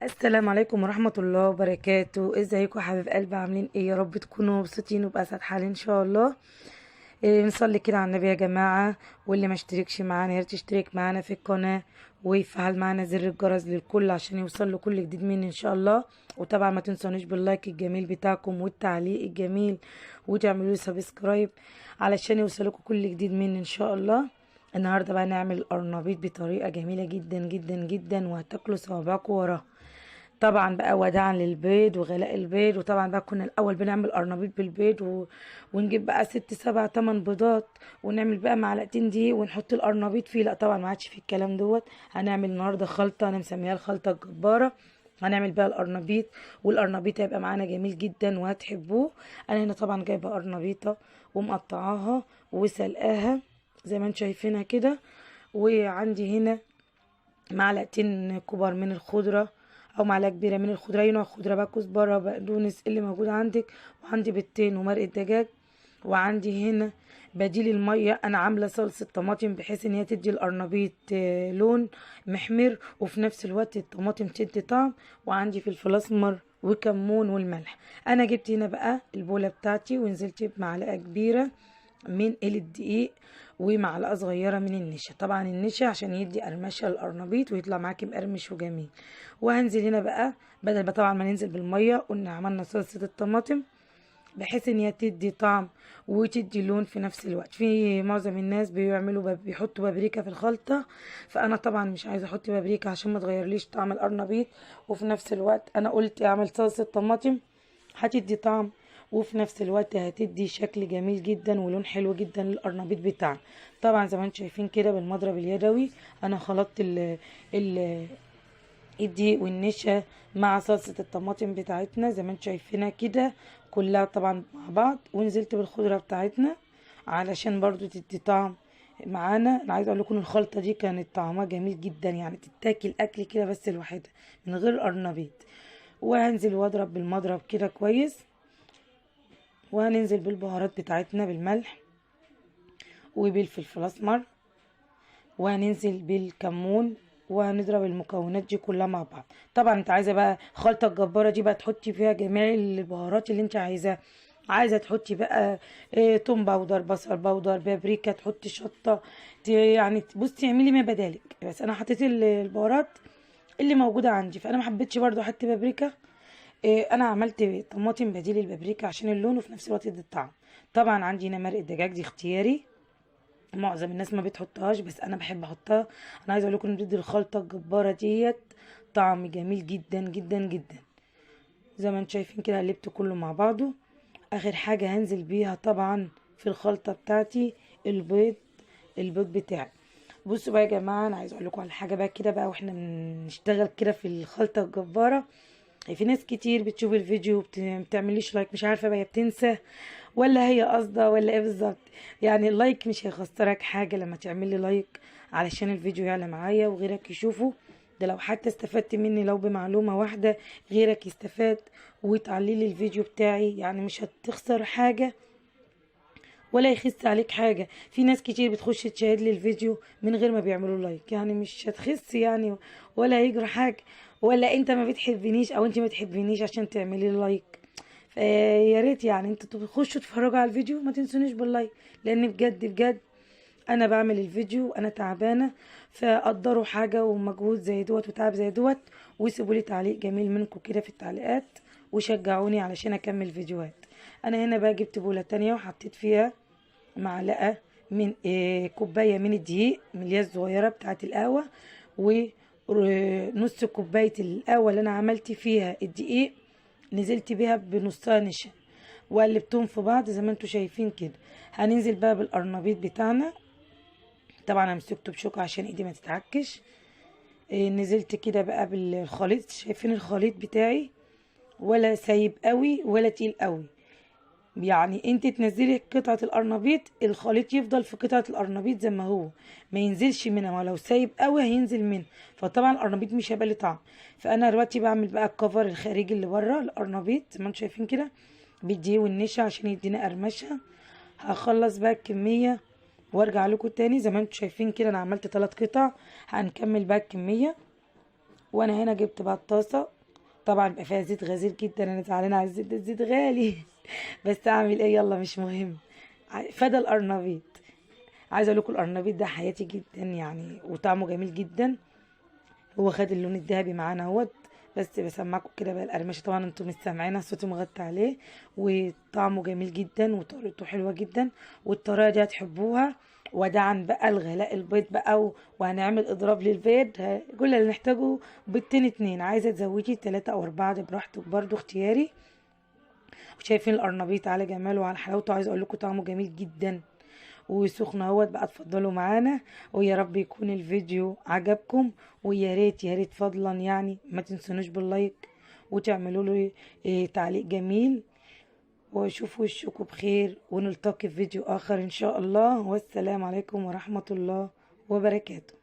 السلام عليكم ورحمة الله وبركاته. ازيكم يا حبيب قلبي؟ عاملين ايه؟ يا رب تكونوا مبسوطين وبأسعد حال ان شاء الله. نصلي كده على النبي يا جماعة، واللي ما اشتركش معانا يا ريت يشترك معانا في القناة ويفعل معانا زر الجرس للكل عشان يوصل له كل جديد مني ان شاء الله. وطبعا ما تنسونيش بال like الجميل بتاعكم والتعليق الجميل، وتعملوا لي subscribe علشان يوصلكم كل جديد مني ان شاء الله. النهارده بقى نعمل القرنبيط بطريقة جميلة جدا جدا جدا، وهتاكلوا صوابعكم وراه. طبعا بقى وداعا للبيض وغلاء البيض. وطبعا بقى كنا الاول بنعمل قرنبيط بالبيض ونجيب بقى 6 7 8 بيضات ونعمل بقى معلقتين دقيق ونحط القرنبيط فيه. لا طبعا ما عادش في الكلام دوت. هنعمل النهارده خلطه انا مسميها الخلطة الجبارة، هنعمل بقى القرنبيط، والقرنبيط هيبقى معانا جميل جدا وهتحبوه. انا هنا طبعا جايبه قرنبيطه ومقطعاها وسلقاها زي ما انتم شايفينها كده، وعندي هنا معلقتين كبار من الخضرة او معلقه كبيرة من الخضرة، اي نوع خضرة بقى، كزبره بقدونس اللي موجود عندك. وعندي بيضتين ومرقه دجاج، وعندي هنا بديل المية انا عامله صلصه طماطم بحيث ان هي تدي القرنبيط لون محمر وفي نفس الوقت الطماطم تدي طعم. وعندي فلفل اسمر وكمون والملح. انا جبت هنا بقى البوله بتاعتي ونزلت بمعلقه كبيرة من الدقيق ومعلقة صغيرة من النشا، طبعا النشا عشان يدي قرمشه للقرنبيط ويطلع معاكي مقرمش وجميل. وهنزل هنا بقى بدل ما طبعا ما ننزل بالمية، قلنا عملنا صلصه الطماطم بحيث ان هي تدي طعم وتدي لون في نفس الوقت. في معظم الناس بيعملوا بيحطوا بابريكا في الخلطة، فانا طبعا مش عايزه احط بابريكا عشان ما تغيرليش طعم القرنبيط، وفي نفس الوقت انا قلت اعمل صلصه طماطم هتدي طعم وفي نفس الوقت هتدي شكل جميل جدا ولون حلو جدا للقرنبيط بتاعنا. طبعا زي ما انتم شايفين كده بالمضرب اليدوي انا خلطت ال الدقيق والنشا مع صلصة الطماطم بتاعتنا زي ما انتم شايفينها كده كلها طبعا مع بعض، ونزلت بالخضرة بتاعتنا علشان برضو تدي طعم معانا. انا عايزه اقول لكم الخلطة دي كانت طعمها جميل جدا، يعني تتاكل اكل كده بس لوحدها من غير قرنبيط. وهنزل واضرب بالمضرب كده كويس، وهننزل بالبهارات بتاعتنا بالملح وبالفلفل الاسمر، وهننزل بالكمون، وهنضرب المكونات دي كلها مع بعض. طبعا انت عايزه بقى الخلطة الجبارة دي بقى تحطي فيها جميع البهارات اللي انت عايزاها. عايزه تحطي بقى توم powder، بصل powder، بابريكا، تحطي شطه، يعني بصي اعملي ما بدالك. بس انا حطيت البهارات اللي موجودة عندي، فانا ما حبيتش برضو احط بابريكا. انا عملت طماطم بديل البابريكا عشان اللون وفي نفس الوقت يدي الطعم. طبعا عندي هنا مرقه دجاج، دي اختياري، معظم الناس ما بتحطهاش بس انا بحب احطها. انا عايزه اقول لكم بتدي الخلطة الجبارة ديت طعم جميل جدا جدا جدا. زي ما انتم شايفين كده قلبت كله مع بعضه. اخر حاجة هنزل بيها طبعا في الخلطة بتاعتي البيض، البيض بتاعي. بصوا بقى يا جماعة، انا عايزه اقول لكم على حاجة بقى كده بقى واحنا بنشتغل كده في الخلطة الجبارة. في ناس كتير بتشوف الفيديو وبتعمليش like، مش عارفه بقى هي بتنسى ولا هي قصده ولا ايه بالظبط. يعني ال like مش هيخسرك حاجة لما تعملي like علشان الفيديو يعلى معايا وغيرك يشوفه. ده لو حتى استفدت مني لو بمعلومة واحدة غيرك يستفاد وتعليلي الفيديو بتاعي، يعني مش هتخسر حاجة ولا يخس عليك حاجة. في ناس كتير بتخش تشاهد لي الفيديو من غير ما بيعملوا like، يعني مش هتخس يعني ولا هيجرى حاجة، ولا انت ما بتحبنيش او انت ما تحبنيش عشان تعملي like. فيا ريت يعني انتوا تخشوا تتفرجوا على الفيديو ما تنسونيش بال like، لان بجد بجد انا بعمل الفيديو وانا تعبانة، فقدروا حاجة ومجهود زي دوت وتعب زي دوت، وسيبوا لي تعليق جميل منكم كده في التعليقات وشجعوني علشان اكمل فيديوهات. انا هنا بقى جبت بوله تانية وحطيت فيها معلقه من كوباية من الدقيق من اللي هي الصغيرة بتاعه القهوة، ونص كوباية القهوة اللي انا عملت فيها الدقيق نزلت بيها بنصها نشا، وقلبتهم في بعض زي ما انتم شايفين كده. هننزل بقى بالقرنبيط بتاعنا، طبعا انا مسكته بشوكة عشان ايدي ما تتعكش. نزلت كده بقى بالخليط، شايفين الخليط بتاعي ولا سايب قوي ولا تقيل قوي، يعني انت تنزلي قطعه القرنبيط الخليط يفضل في قطعه القرنبيط زي ما هو، ما ينزلش منها، ولو سايب قوي هينزل منه، فطبعا القرنبيط مش هيبقى له طعم. فانا دلوقتي بعمل بقى الكفر الخارجي اللي بره القرنبيط زي ما انتم شايفين كده بالدقيق والنشا عشان يدينا قرمشه. هخلص بقى الكمية وارجع لكم تاني. زي ما انتم شايفين كده انا عملت 3 قطع، هنكمل بقى الكمية. وانا هنا جبت بقى الطاسه، طبعا بيبقى فيها زيت غزير جدا، انا زعلانة على الزيت ده، الزيت غالي بس اعمل ايه، يلا مش مهم، فدا القرنبيط. عايزه اقول لكم القرنبيط ده حياتي جدا يعني، وطعمه جميل جدا. هو خد اللون الذهبي معانا اهوت، بس بسمعكم كده بقى القرمشه، طبعا انتم مش سامعينها، صوتي مغطي عليه. وطعمه جميل جدا وطريقته حلوة جدا، والطريقة دي هتحبوها. ودعا بقى الغلاء البيض بقى، وهنعمل اضراب للبيض. كل اللي نحتاجه بيضتين 2، عايزه تزودي 3 أو 4 ده براحتك برضو، اختياري. وشايفين القرنبيط على جماله وعلى حلاوته، عايزه اقول لكم طعمه جميل جدا وسخن اهوت بقى. اتفضلوا معانا، ويا رب يكون الفيديو عجبكم، ويا ريت يا ريت فضلا يعني ما تنسونوش بال like وتعملوا له تعليق جميل. واشوف وشكم بخير، ونلتقي في فيديو اخر ان شاء الله. والسلام عليكم ورحمة الله وبركاته.